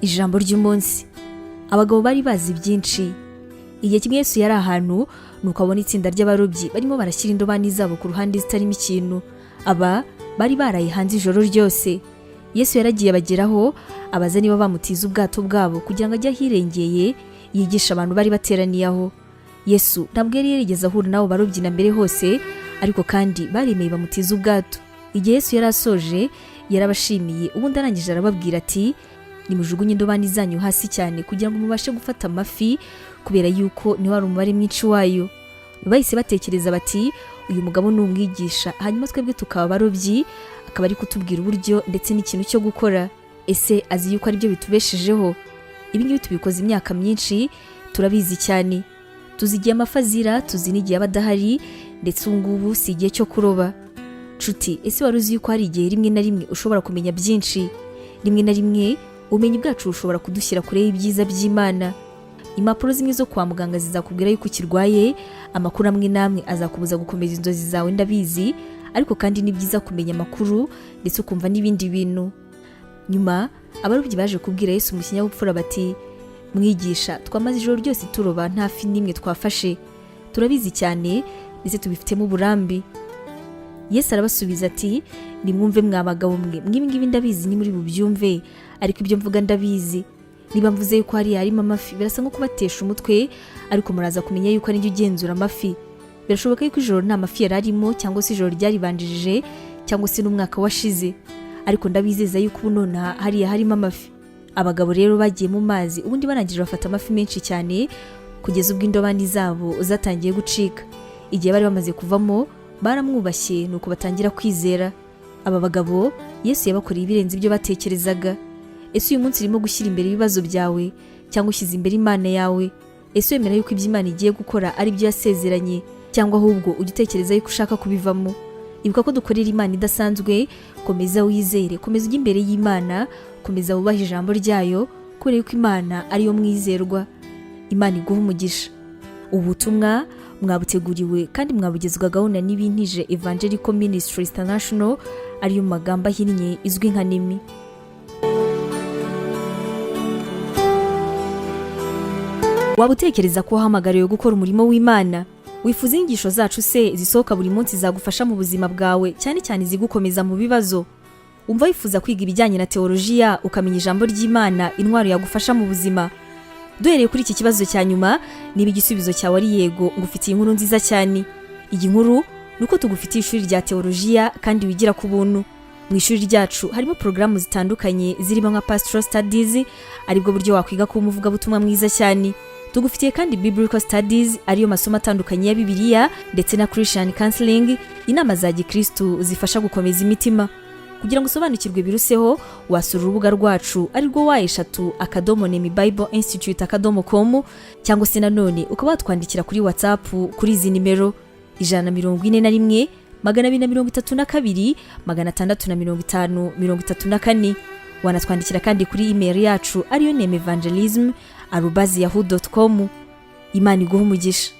Ijambo ry'umunsi. Abagabo bari bazi byinshi. Igihe kimwe Yesu yari ahantu, nuko abona itsinda ry'abarobyi barimo barashyira indobani zabo ku ruhande zitarimo ikintu. Aba bari baraye hanze ijoro ryose. Yesu yaragiye abageraho, abaza niba bamutiza ubwato bwabo kugira ngo ajye ahirengeye yigisha abantu bari bateraniye aho. Yesu ntabwo yari yarigeze ahura n'abo barobyi na mbere hose, ariko kandi baremeye bamutiza ubwato. Igihe Yesu yari asoje, yarabashimiye, ubundi arangije arababwira ati: "Nimujugunye indobani zanyu hasi cyane kugira ngo mubashe gufata amafi, kubera yuko niho hari umubare mwinshi wayo." Bahise batekereza bati: "Uyu mugabo ni umwigisha, hanyuma twebwe tukaba abarobyi, akaba ari kutubwira uburyo ndetse n'ikintu cyo gukora. Ese azi yuko aribyo bitubeshejeho? Ibi ngibi tubikoze imyaka myinshi, turabizi cyane. Tuzi igihe amafi azira, tuzi n'igihe aba adahari, ndetse ubu ngubu si igihe cyo kuroba." Nshuti, ese wari uzi yuko hari igihe rimwe na rimwe ushobora kumenya byinshi? Rimwe na rimwe ubumenyi bwacu bushobora kudushyira kure y'ibyiza by'Imana. Impapuro zimwe zo kwa muganga zizakubwira yuko ukirwaye, amakuru amwe n'amwe azakubuza gukomeza inzozi zawe, ndabizi, ariko kandi ni byiza kumenya amakuru ndetse ukumva n'ibindi bintu. Nyuma abarobyi baje kubwira Yesu mu kinyabupfura bati: "Mwigisha, twamaze ijoro ryose turoba, nta fi n'imwe twafashe. Turabizi cyane ndetse tubifitemo uburambe." Yesu arabasubiza ati: "Nimwumve mwa bagabo mwe, mw'ibi ngibi ndabizi ni muri bubyumve, ariko ibyo mvuga ndabizi. Niba mvuze yuko hariya harimo amafi, birasa nko kubatesha umutwe, ariko muraza kumenya yuko ari njye ugenzura amafi." Birashoboka yuko ijoro nta mafi yari arimo, cyangwa se ijoro ryaribanjirije, cyangwa se n'umwaka washize, ariko ndabizeza yuko ubu nonaha hariya harimo amafi. Abagabo rero bagiye mu mazi, ubundi barangije bafata amafi menshi cyane kugeza ubwo indobani zabo zatangiye gucika. Igihe bari bamaze kuvamo, baramwubashye, nuko batangira kwizera. Aba bagabo Yesu yabakoreye ibirenze ibyo batekerezaga. Ese uyu munsi urimo gushyira imbere ibibazo byawe, cyangwa ushyize imbere Imana yawe? Ese wemera yuko ibyo Imana igiye gukora ari byo yasezeranye, cyangwa ahubwo ujya utekereza yuko ushaka kubivamo? Ibuka ko dukorera Imana idasanzwe. Komeza wizere, komeza ujye imbere y'Imana, komeza wubahe ijambo ryayo, kubera yuko Imana ariyo mwizerwa. Imana iguha umugisha. Ubutumwa mwabuteguriwe kandi mwabugezwagaho na Nibintije Evangelical Ministries International, ariyo mu magambo ahinnye izwi nka NEMI. Waba utekereza ko wahamagariwe gukora umurimo w'Imana? Wifuza inyigisho zacu se zisohoka buri munsi zagufasha mu buzima bwawe, cyane cyane izigukomeza mu bibazo? Umva wifuza kwiga ibijyanye na teolojiya, ukamenya ijambo ry'Imana, intwaro yagufasha mu buzima? Duhereye kuri iki kibazo cya nyuma, niba igisubizo cyawe ari yego, ngufitiye inkuru nziza cyane. Iyi nkuru ni uko tugufitiye ishuri rya teolojiya kandi wigira ku buntu. Mu ishuri ryacu harimo porogaramu zitandukanye zirimo nka Pastoral Studies, aribwo buryo wakwiga kuba umuvugabutumwa mwiza cyane. Tugufitiye kandi Biblical Studies, ariyo masomo atandukanye ya Bibiliya, ndetse na Christian Counseling, inama za gikristu zifasha gukomeza imitima. Kugira ngo usobanukirwe biruseho, wasura urubuga rwacu arirwo www.nemibibleinstitute.com, cyangwa se nanone ukaba watwandikira kuri WhatsApp kuri izi nimero: 141 232 650 34. Wanatwandikira kandi kuri email yacu ariyo nemevangelism@yahoo.com. Imana iguha umugisha.